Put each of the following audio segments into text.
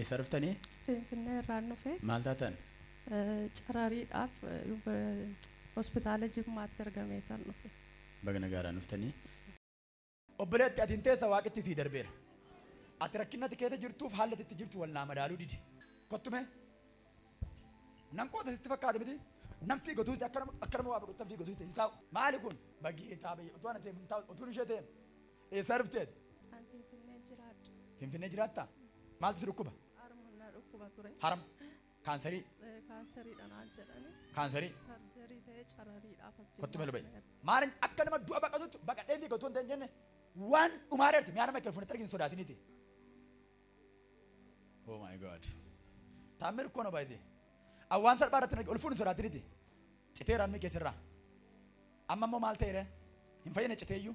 Eessa dhuftanii? Finfinnee irraan dhufe. Maal taatan? Carariidhaaf hospitaala Jimmaatti argameetan dhufe. Baga nagaadhaan dhuftanii. Obboleetti ati hin teessa waaqitti sii darbeera. Ati rakkinatti keessa jirtuuf haala itti jirtu wal naa madaaluu didi. Kottume. Nan qoota sitti fakkaate miti. Nan fiigatuuti akka nama waa baqatu fiigatuuti hin taa'u. Maali kun? Bageetaa biyya utuu ana ta'e hin taa'u utuun ishee ta'e. Eessa dhufteet? An Finfinnee jiraadha. Finfinnee jiraattaa? Maaltu si dhukkuba? Harma na dhukkuba ture. Harma. Kaansarii. Kaansariidha naan jedhani. Kaansarii. Sarjarii ta'ee carariidhaaf as Kottu malu ba'i. Maal akka nama du'a baqatutti baqadhee fiigatu hin jenne waan dhumaareerti mi'a nama keessa arginu sodaatiniiti. Oh my God. Taamir kono baay'ee. Awwaan salphaa irratti ol fuudhu sodaatiniiti. Citeeraan mi keessirraa. Amma immoo maal ta'eera? Hin fayyine citeeyyuu.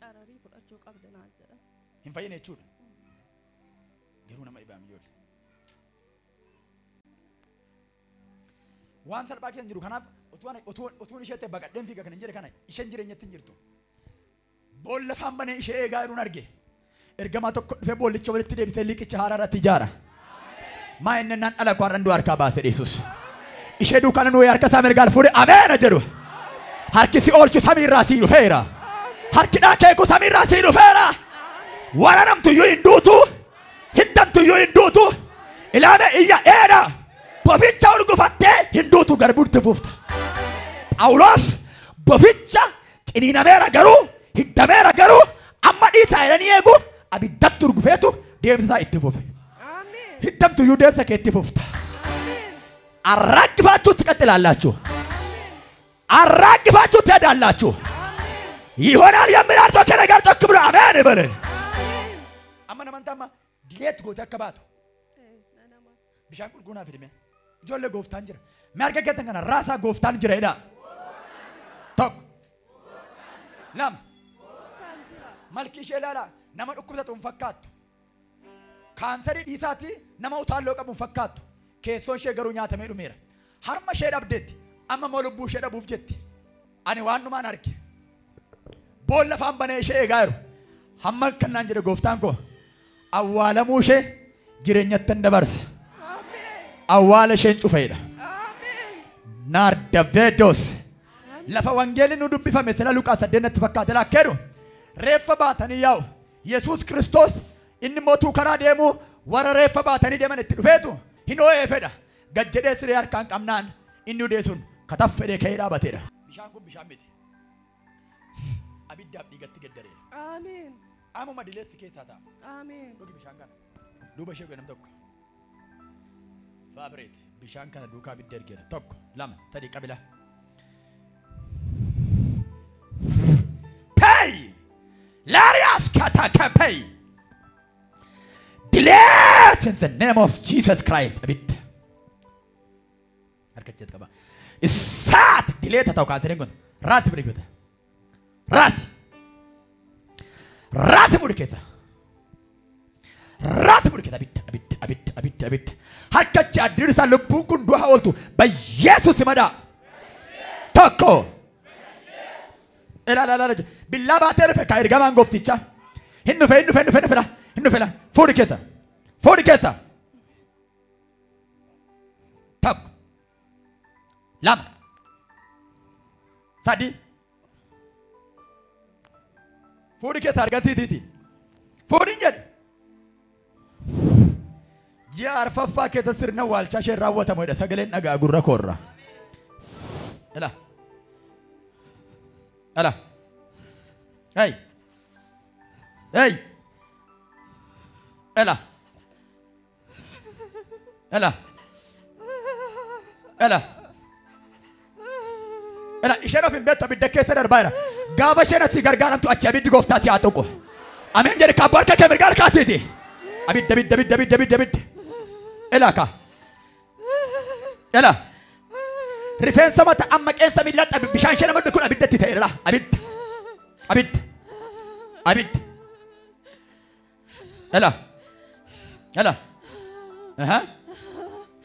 Cararii fudhachuu qabda naan jedhan. Hin fayyine jechuudha. Garuu nama dhibaam ijoollee. Waan salphaa keessa hin jiru kanaaf utuun ishee ta'e baqadheen fiiga kan hin jedhe kana isheen jireenyatti hin jirtu. Boolla afaan banee ishee eegaa jiruun arge. Ergamaa tokko dhufee boollicha walitti deebisee liqicha haaraa irratti ijaara. Maa inni naan dhala koo har'an du'a harkaa baase Yesuus. Ishee duukaan nuyi harka isaa mirgaan fuudhe ameena jedhu. Harki si oolchu samiirraa sii dhufeera. Harki dhaakeeku samiirraa sii dhufeera. Waraanamtu iyyuu hin duutu. Hiddamtu iyyuu hin duutu. Ilaame iyya dheera. Boficha urgufattee hin duutu garbuutti fuufta. Phaawulos boficha ciniinameera garuu hiddameera garuu amma dhiitaa jedhanii eegu abiddatti urgufeetu deemsa isaa itti fufe. Hiddamtu iyyuu deemsa kee itti fufta. Arraaggifachuutti ቀጥላላችሁ። አራግፋችሁ ትሄዳላችሁ። ይሆናል የሚል አርቶ ከእኔ ጋር ጮክ ብሎ አሜን ይበል። Amma namantaa dileet goote akka baatu. Bishaan qulqulluu fidime. Ijoollee gooftaan jira. Mee harka keessan kana raasaa gooftaan jira jedhaa. Tokko. Lama. Malki ishee ilaalaa nama dhukkubsatu hin fakkaattu. Kaansarii dhiisaati nama utaalloo qabu hin fakkaattu. Keessoon ishee garuu nyaatamee dhumeera. Harma ishee dhabdeetti. Amma immoo lubbuu ishee dhabuuf jetti. Ani waan dhumaan arge. Boolla afaan banee ishee eegaa jiru. Hamma kannaan jedhe gooftaan koo awwaalamuu ishee jireenyatti hin dabarsa. Awwaala isheen cufeedha. Naardaveedos. Lafa wangeelli nu dubbifame sila Luqaas 8 fakkaate laakkeedhu. Reeffa baatanii yaa'u. Yesuus Kiristoos inni mootuu karaa deemu warra reeffa baatanii deeman itti dhufeetu hin oo'ee fedha. Gad jedhee siree harkaan qabnaan inni udee sun kataf fedhee ka'ee dhaabateedha. Bishaan kun bishaan miti. Abiddaaf dhiigatti geddareera. Ameen. Amuma dileessi keessaa ta'a. Ameen. Dhugi bishaan kana. Duuba ishee godham tokko. Faabireet bishaan kana duukaa abidda ergeera. Tokko, lama, sadi qabila. Pay! Larias kata pay! Delete in the name of Jesus Christ. Abidda. Harka jeet qaba. Isaat delete ta'u kaasireen kun. Raasi fudhi keessa. Raasi. Raasi fudhi keessa. Raasi fudhi keessa. Abidda, abidda, abidda, abidda, abidda. Harka addirsa lubbuun kun du'a ooltu. Bayyeesuutti madaa. Tokko. Ilaala, ilaala. Billaa baatee dhufe kaa ergamaan gooftichaa. Hin dhufe, hin dhufe, hin dhufe, hin dhufe, hin dhufe. Fuudhi keessa. Fuudhi keessa. Tokko. Lama. Sadi. Fuudhi keessa argisiisiiti. Fuudhi hin jedhe. Ji'a arfaffaa keessa sirna waalchaa isheen raawwatamu jedha sagaleen dhagaa gurra koorra. Ila. Ila. Hey. Hey. Ila. Ila. Ila. Ila isheen of hin beektu abidda keessa darbaa jira. Gaafa isheen asii gargaaramtu achi abiddi gooftaa si haa tuqu. Ameen jedhe kaabbaa harka kee mirgaa harkaasiiti. Abidda abidda abidda abidda abidda abidda. Ila ka. Ila. Rifeensa mata amma qeensa miillaatti bishaan ishee nama kun abiddatti ta'eera. Abidda. Abidda. Abidda. Ila. Ila. Aha.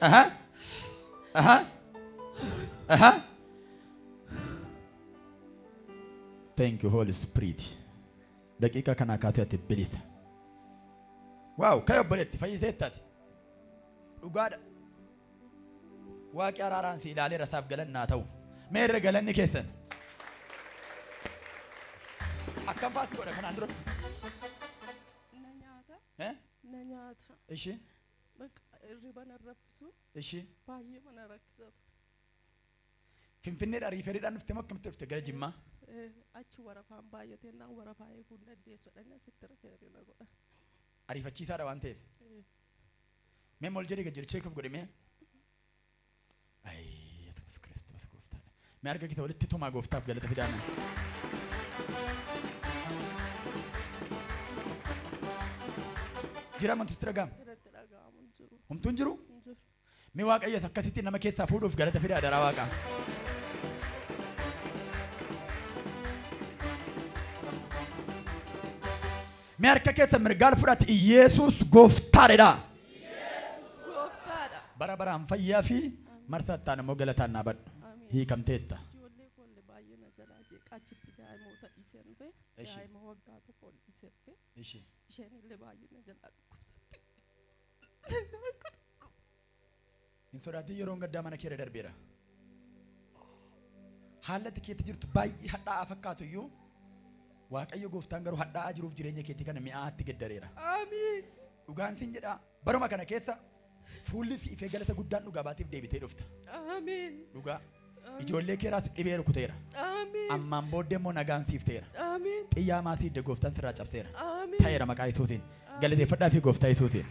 Aha. Aha. Aha. Thank you, Holy Spirit. Daqiiqa kana kaasee ati bilisa. Waaw, ka'e obboleetti fayyiteettaati. Dhugaadha. Waaqi araaraan si ilaaleera isaaf galannaa ta'u. Meerre galanni keessan. Akkam faasi godha kanaan dura? Na nyaata. Eh? Na nyaata. Ishi? Bakka hirriba na raffisu. Ishi? Baay'ee mana rakkisatu. Finfinneedhaa riiferiidhaan dhufte moo akkamitti dhufte gara Jimmaa? Achi warafaan baay'atee naan warafaa eeguu hin dandeessu dhaqna sitti rifeerii na godha. Ariifachiisaadha waan ta'eef. Mee maal jedhee gad jedhee check godhe mee? Ayii Yesuus Kiristoos gooftaadha. Mee harka keessa walitti tumaa gooftaaf galata fidaana. Jira amantuutti dhaga'ama. Irratti dhaga'amu hin jiru. Homtuu hin jiru? Hin jiru. Mee Waaqayyos akkasitti nama keessaa fuudhuuf galata fidaa daraa Waaqaa. Mee harka keessa mirgaan fudhate Iyeesuus gooftaadha. Gooftaadha. Bara baraan fayyaa fi marsaa immoo galataan dhaabadhu. Amiin. Hiikamteetta. Ijoollee koollee baay'ee na jalaa jeeqa achitti daa'imoota dhiisee dhufe. Ishi. Daa'ima waggaa tokko ol dhiisee dhufe. Ishi. Isheen illee baay'ee na jalaa dhukkubsatti. Hin sodaatin yeroon gaddaa mana kee irra darbeera. Haalli ati keessa jirtu baay'ee hadhaa'aa fakkaatu iyyuu Waaqayyo gooftaan garuu hadhaa'aa jiruuf jireenya keetii kana mi'aatti geddareera. Amiin. Dhugaan siin jedhaa baruma kana keessa fuulli si ifee galata guddaan dhugaa baatiif deebitee dhufta. Amiin. Dhugaa ijoollee keeraas dhibee rukuteera. Amiin. Ammaan booddee immoo nagaan siif ta'eera. Amiin. Xiyyaa maasii hidde gooftaan sirraa cabseera. Amiin. Ta'eera maqaa Yesuusiin. Galateeffadhaa fi gooftaa Yesuusiin.